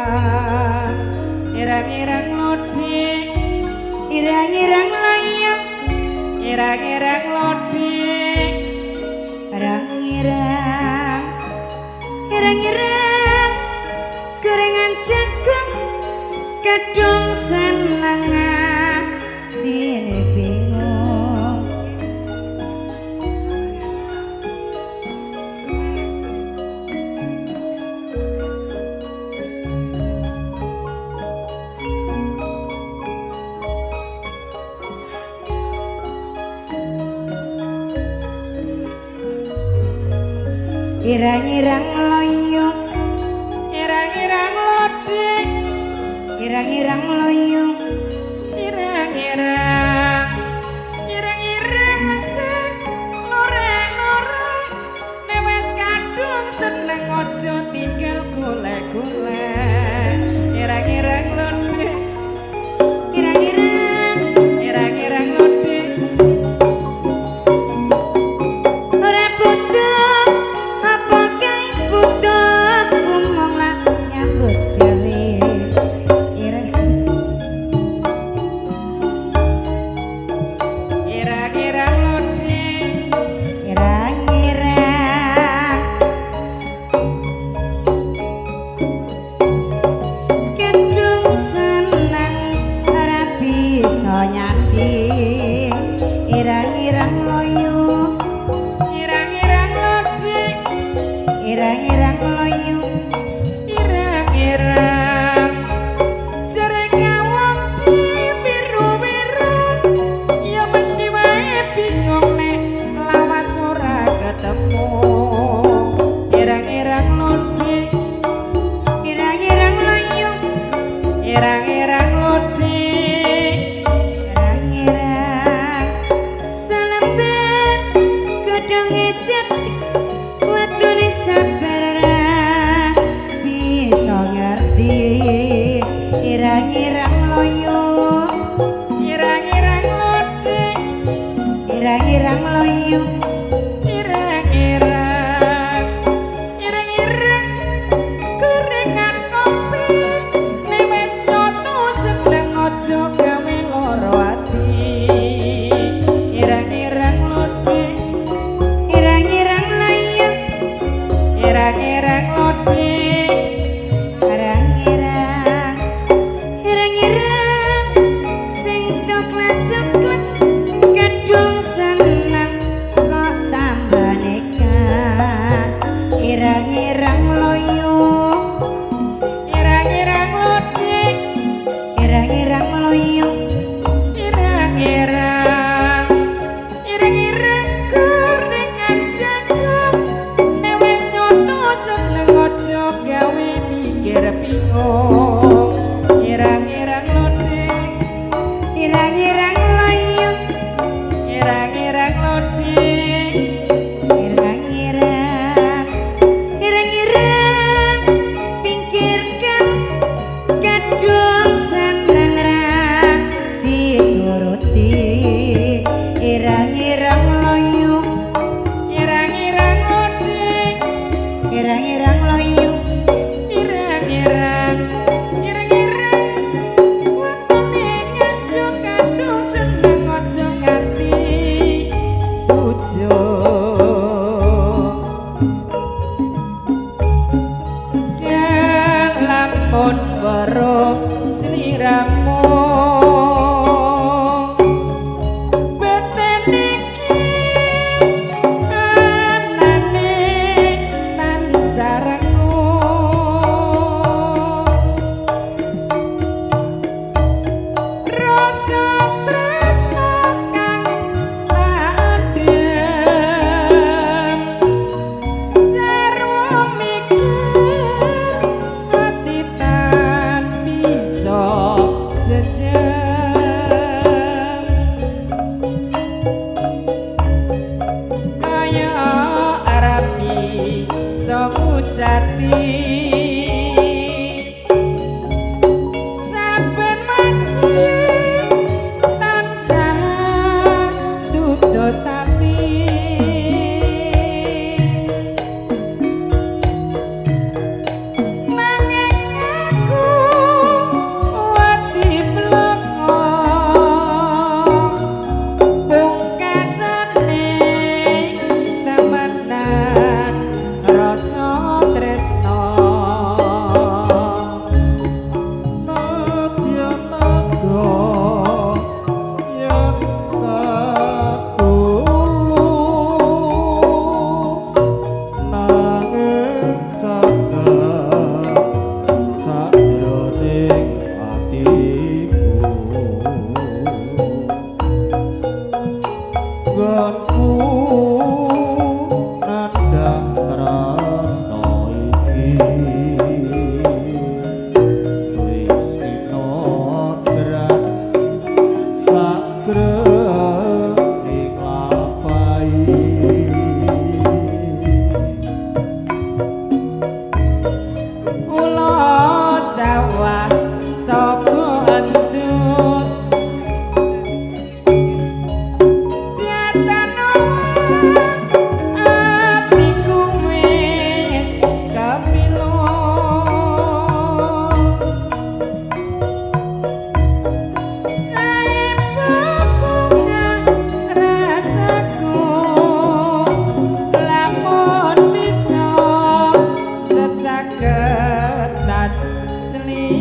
Irang-irang, irang-irang lodhe, irang-irang layang, irang-irang lodhe, irang-irang, irang-irang gorengan jagung kadung seneng atine bingung. Irang-irang loyo, irang-irang lodhe, irang-irang loyo, irang-irang, irang-irang sing lore-lore nek wis kadung seneng aja tinggal golek-golek. Irang-irang lodhe, irang-irang, irang-irang lodhe, ora butuh apa kae butuh mung lak nyambut gawe. Irang irang-irang lodhe, irang-irang kadung seneng ora bisa nyanding. Irang-irang loyo, irang-irang lodhe, irang-irang loyo, irang-irang jare kawong biru-biru ya mesti wae bingung nek lawas ora ketemu. Irang-irang lodhe, irang-irang loyo, irang-irang lodhe, irang-irang salembar godhonge jati watune sabar ora bisa ngerti. Irang-irang loyo, irang-irang lodhe, irang-irang loyo, irang-irang, irang-irang gorengan kopi nek wis nyoto seneng aja gawe lara ati. Irang-irang lodhe, irang-irang loyo, irang-irang lodhe, irang-irang, irang-irang sing coklat-coklat kadung seneng kok tambah nekat. Irang-irang loyo, irang-irang lodhe, irang-irang loyo, irang-irang, irang-irang gorengan jagung nek wis nyoto seneng aja gawe mikir bingung. Irang-irang lodhe, irang-irang loyo, irang-irang lodhe, irang-irang, irang-irang pinggirkan kadung seneng ra dituruti. Irang-irang loyo, irang-irang lodhe, irang-irang loyo, irang-irang, irang-irang watune nganjuk kadung seneng aja nganti ujung. Lamun weruh sliramu beten iki anane tansah rengu. Rasa tresno kang tak endhem sarwa mikir ati tan bisa jejem kaya arabi bisa ngucati saben maji tansah tutut ati. Nanging aku Nggonku nandhang tresno iki wis kinodran sajroning lapai. Ula sawah sapa endut Nyatano atiku wis kepilu. Sae rasaku lamun bisa cecaketan sliramu.